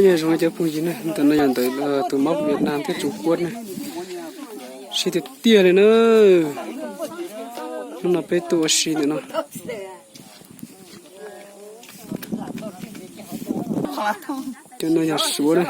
Nyob zoo cov phooj ywg na, ntawm no yog ntawm tus mab Việt Nam thiab Trung Quốc na. Siab tiag tiag li na. Hnub no peb tuaj ua si ntawm no. Cov no yog Suav na.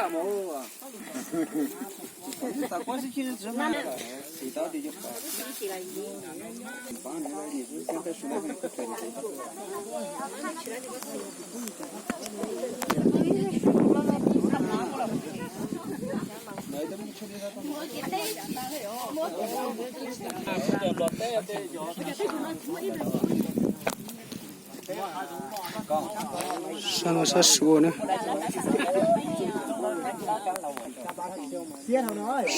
Sab no sab Suav na.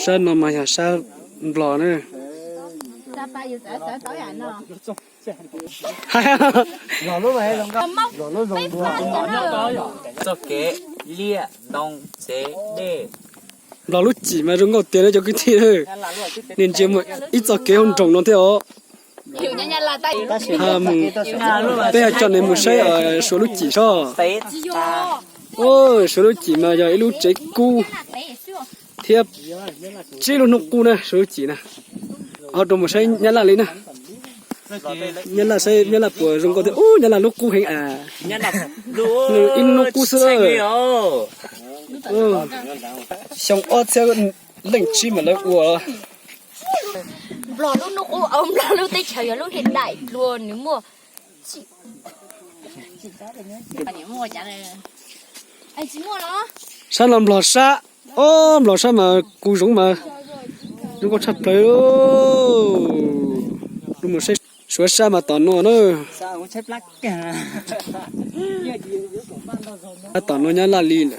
Sab no mas yog sab Nplog na. Txoj kev liaj ntoo tsev dej. Nplog lub cim mas zoo nkauj tiag na cov kwv tij. Nej ntsia mus ib txoj kev hauv nroog no thiab os. Peb coj nej mus saib Suav lub cim soj. Suav lub cim mas yog ib lub tsev kub thiab tsib lub hnub qub na Suav lub cim na. Ho rau mus saib Nyab Laj li na. Nyab Laj saib Nyab Laj puas zoo nkauj thiab. Ub, Nyab Laj lub qub heev as. Nws ib hnub qub xwb. Xyoo ob txhiab leej tsib mas lawv ua. Nplog lub hnub qub, Nplog lub teb chaws yog lub hiện đại dua nws muaj. Sab no Nplog sab, ob Nplog sab mas kuv zoov mas zoo nkauj tshaj plaws. Mus saib Suav sab mas tom no na. Tom no Nyab Laj li lawm.